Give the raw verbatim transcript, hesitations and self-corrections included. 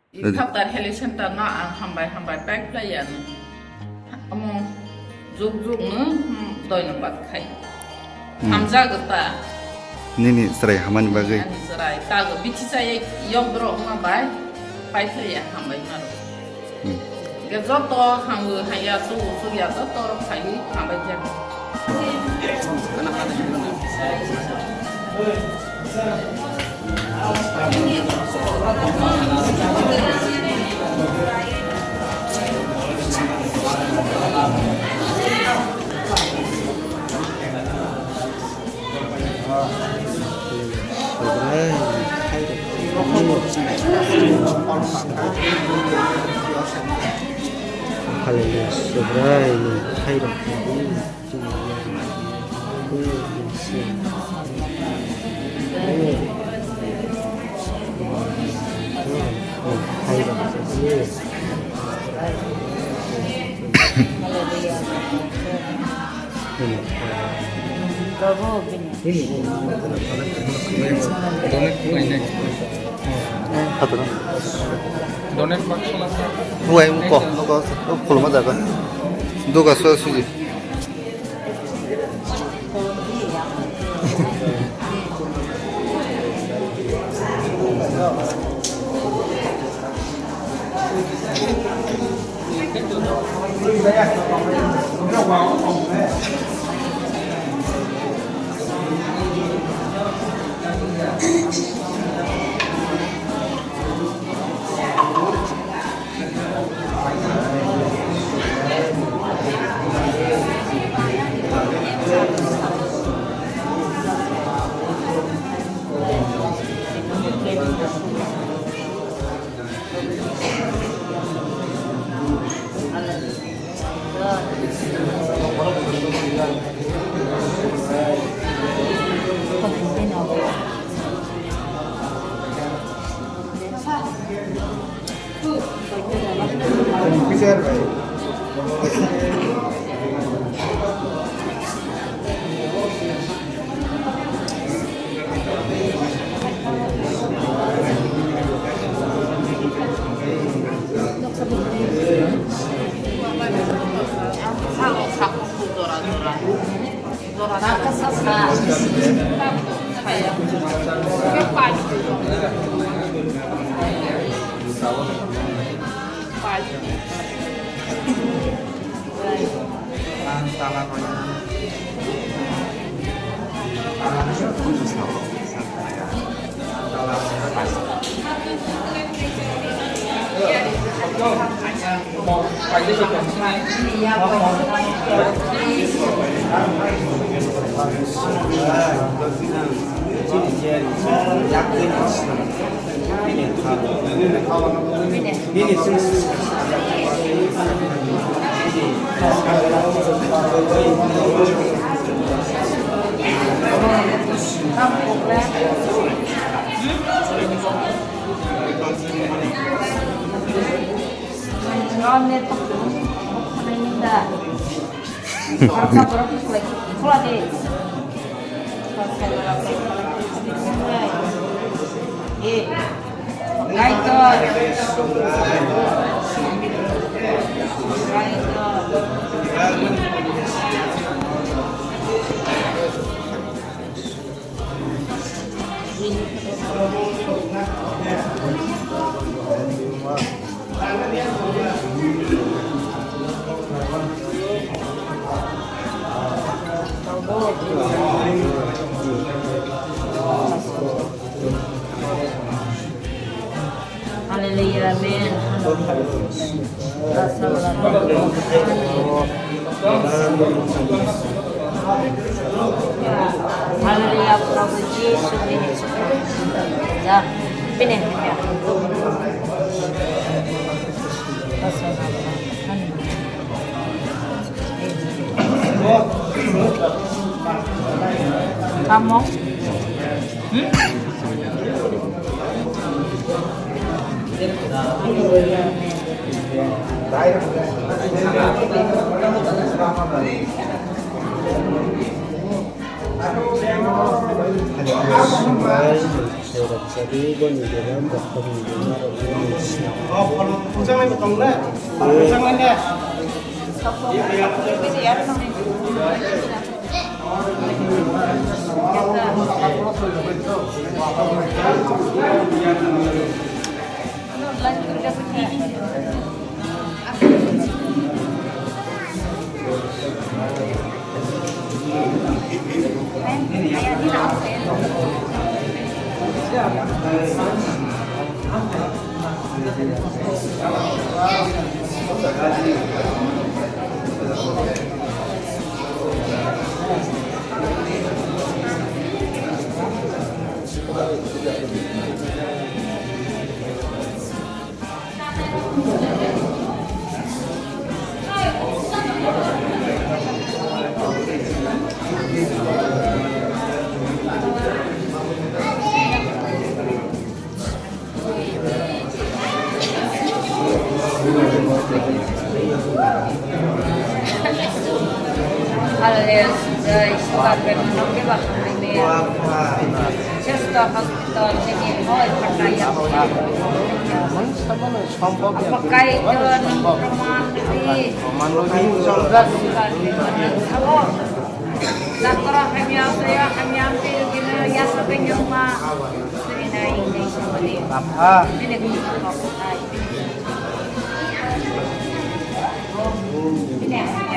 Iphatar Health Center no ang hambai hambai paiphlai ya. Omo juk juk no, hmm, doinobad khai. Hmm. Hamjak ta. Nini chwrai hamani bagwi. Ani chwrai tago bithi chaya yok borok wngma bai paiphlai ya hambai maro. Hmm. Hingke joto hamwi haya, chubu chukya joto rok phaiwi hambai khe. Hallelujah, Subrai ni thairok. Hallelujah. Donate ko, ko, ko, khuluma jaga. Duga suwa suji. Hallelujah, amen. Hallelujah, Prabhu Jisu, bini sukha. Ja, bini. Kamu? Hmm? Hallelujah, sudah isu kabar menang ke bakal ini ya. Chesta hospital ini hoi pakaya. Pakai itu nang perman di. Sakura hamya saya hamya ambil gina ya sepenyong ma. Ini ini ini. Apa? Ini gini. Ini.